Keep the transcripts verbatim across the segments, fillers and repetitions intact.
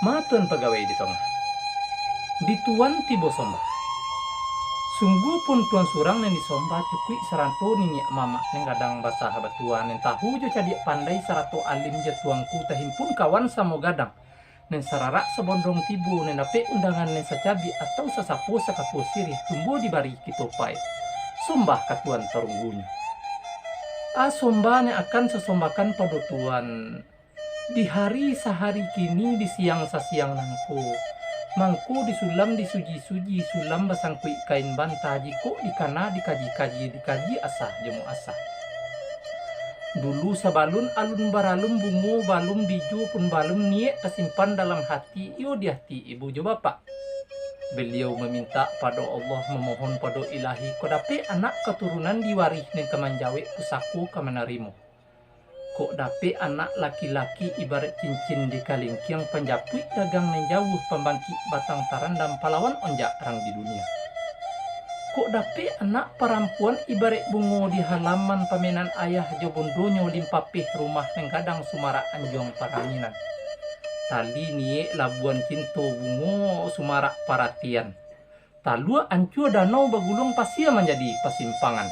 Ma tuan pagawai di tongah. Di tuan tibo sombah. Sungguahpun tuan surang nan disombah, cukuik sarato niniak mamak nan gadang basah batuah, nan tahu jo cadiak pandai sarato alim jo tuanku, tahimpun kawan samo gadang, nan sararak sabondong tibo, nan dapek undangan nan sacabiak atau sasapo sakapuah siriah, tumbuah di bari kito paek. Sombah ka tuan tarunggunyo. Ah, sombah nan akan sasombahkan pado tuan. Di hari sahari kini, di siang sasiang nangko, mangko disulam disuji-suji, sulam basangkuik kain banta, jikok dikana dikaji-kaji, dikaji asah jo muasah. Dulu sabalun alun baralun bungo, balun bijo pun balun niek tasimpan dalam hati, iyo di hati ibu jo bapak. Baliau mamintak pado Allah, mamohon pado Ilahi, kok dapek anak katurunan di warih nan ka manjawek, pusako ka manarimo. Kok dapek anak laki-laki ibarat cincin di kalingkiang, panjapuik dagang nan jauah, pambangkik batang tarandam, palawan onjak rang di dunia. Kok dapek anak parampuan ibarat bungo di halaman, pamenan ayah jo bundonyo, limpapeh rumah nan gadang, sumarak anjuang paraminan. Tali niek labuan cinto, bungo sumarak paratian. Taluak ancua danau baguluang, pasia manjadi pasimpangan.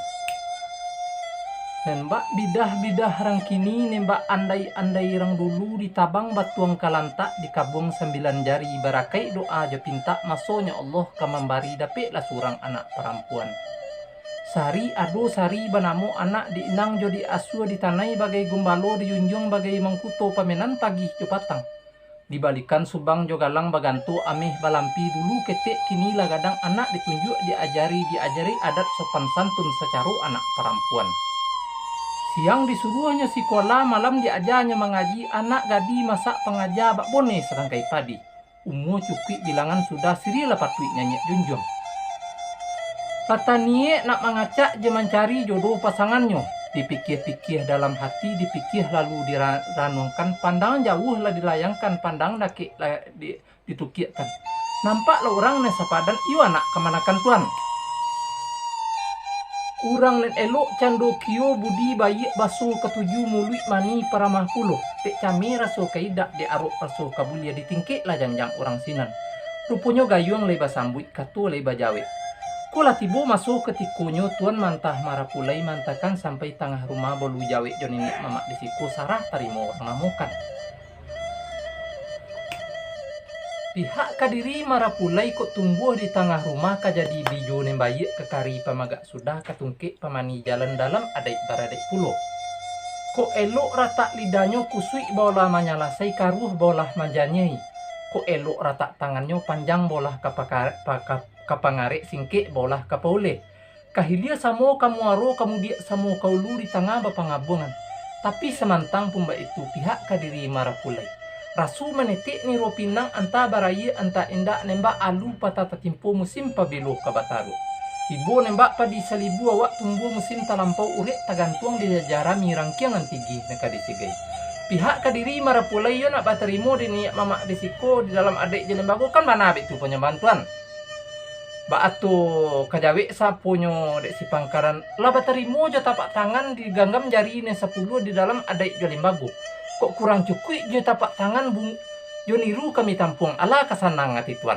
Nan bak bidah-bidah rang kini, nan bak andai-andai rang dulu, ditabang batuang kalantak, dikabuang sambilan jari, barakaik doa jo pintak, masonyo Allah ka mambari, dapeklah surang anak parampuan. Sari ado sari banamo anak, diinang jo diasuah, ditanai bagai gumbalo, dijunjuang bagai mangkuto, pamenan pagi jo patang. Dibalikan subang jo galang, baganto ameh balampi, dulu ketek kini lah gadang, anak ditunjuak diajari, diajari adat sopan santun sacaro anak parampuan. Siang disuruahnyo sikola, malam diajanyo mangaji, anak gadih masak pangaja, bak boneh sarangkai padi. Umua cukuik bilangan sudah, siriah lah patuik nyanyiak junjuang. Pataniek nak mangacak jo mancari jodoh pasangannyo, dipikia-pikia dalam hati, dipikia lalu diranuangkan, pandang jauah lah dilayangkan, pandang dakek lah di-, ditukiakkan. Nampak lah urang nan sapadan, iyo anak kamanakan tuan. Urang nan elok cando kio, budi baiak baso katuju, muluik manih paramah pulo, dek cameh raso ka idak, dek arok raso ka buliah, ditingkek lah janjang urang sinan. Ruponyo gayuang lai basambuik, kato lai bajawek. Ko lah tibo maso katikonyo, tuan mantah marapulai, mantakan sampai tangah rumah, bolu jawek jo niniak mamak di siko, sarah tarimo urang namokan. Pihak ka diri marapulai, kok tumbuah di tangah rumah, ka jadi bijo nan baiak, ka kari pamagak sudah, ka tungkek pamani jalan, dalam adaik baradaik pulo. Kok elok ratak lidahnyo, kusuik baolah manyalasai, karuah baolah manjaniahi. Kok elok ratak tangannyo, panjang baolah ka paka-, paka-, ka pangarek, singkek baolah ka pauleh. Ka hilia samo ka muaro, ka mudiak samo ka ulu, di tangah bapangabuangan. Tapi samantang pun baitu, pihak ka diri marapulai. Raso manetek niro pinang, antah baraia, antah indak, nan bak alu patah tatimpo, musim pabilo ka bataruak. Tibo nan bak padi salibu, awak tumbuah musim talampau, urek tagantuang di jajarami, rangkiangan tigih nan ka disigai. Pihak ka diri marapulai, iyo nak batarimo di niniak mamak di siko, di dalam adaik jo limbago, kan bana baitu panyambahan tuan. Baato ka jawek saponyo dek si pangkaran, lah batarimo jo tapak tangan, diganggam jari nan sapuluah di dalam adaik jo limbago. Kok kurang cukuik jo tapak tangan bung-, jo niru kami tampuang, alah ka sanang ati tuan.